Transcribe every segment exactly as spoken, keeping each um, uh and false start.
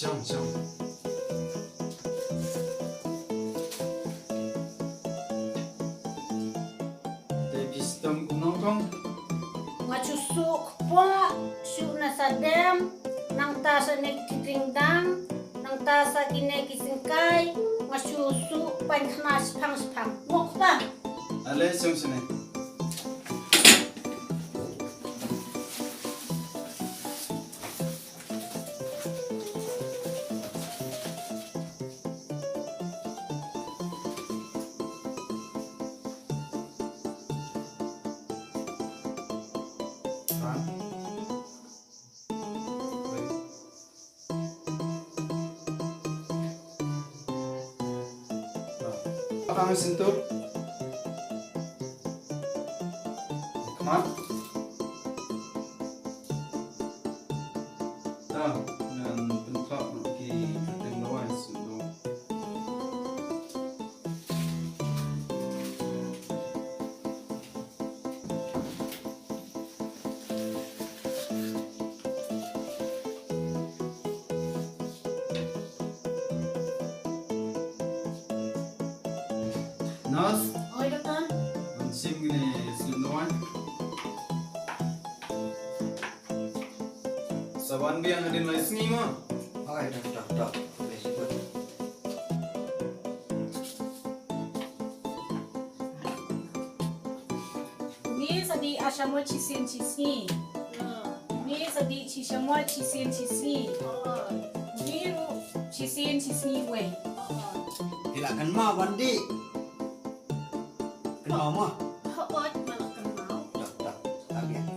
Shong, shong. Te phi sdom kumno kong? Nga shu suh kpoh, shuh na sadem, nangta sa ne ki tringdang, nangta sa kine ki syngkai, nga shu suh pynkhana shipang shipang. Mok ba? Ale shong shane. Ang sintur. Khmat. Ta, ngan pynthok noh ki kyrteng dawai shuh. Nurse? Oi, doktor. Ban shim kine slip dawai. Sa wan biang hadien lai sngi mo? Oi, doktor, doktor. Une sa dih ar shamot shisien shisngi. Une sa dih shi shamot shisien shisngi. Une ruh shisien shisngi wei. Phi la kynmaw ban dih? Kynmaw mo? Hooid, nga la kynmaw. Dah, dah. Dah, biang.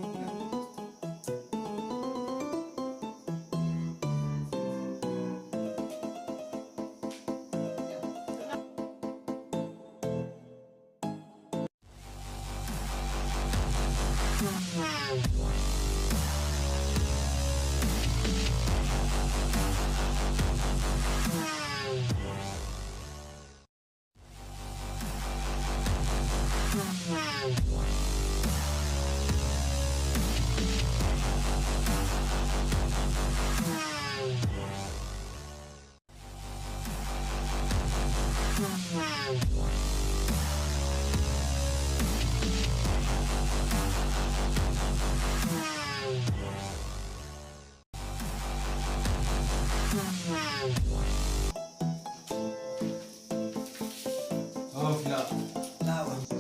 Oh, phi la.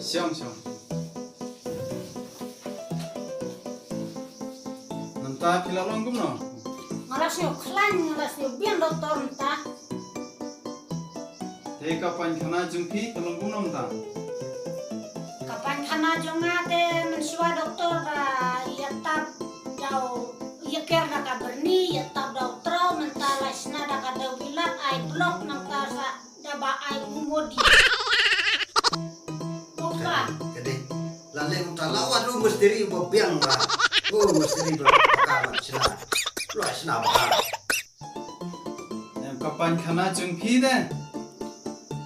Shong, shong. Mynta phi la long kumno? Nga la sngew khlaiñ, nga la sngew biang doktor mynta. Te ka painkhana jong phi ka long kumno mynta? Ka painkhana jong nga te mynshuwa doktor ba ïa tap da u ïa ker da ka byrni, ïa tap da u traw, mynta la shna da ka dewbilat, ai block, nangta sa da ba ai u modi. Oka. Ka dei. La leh uta la wad u mistri ba biang ba. U mistri ba ka la shna. La shna ba. Em, ka painkhana jong phi de?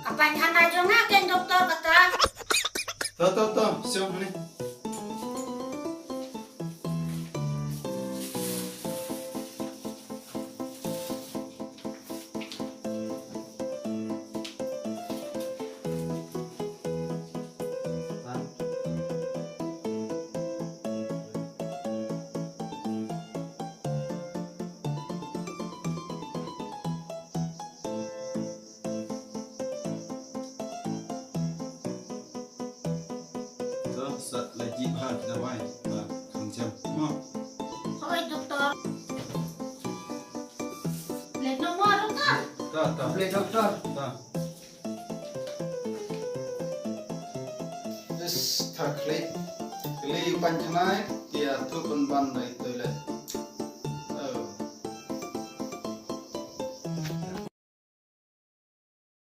Ka painkhana jong nga ken doktor kata. To, to, to, shong hangne. To, sa la jih bha ki dawai ba kham jam. Mo. Hooid, doktor. Leit noh mo, doktor. Ta, ta. Leit, doktor. Ta. Is, ta klik. Klik painkhana, ïa tu pynban dei toilet.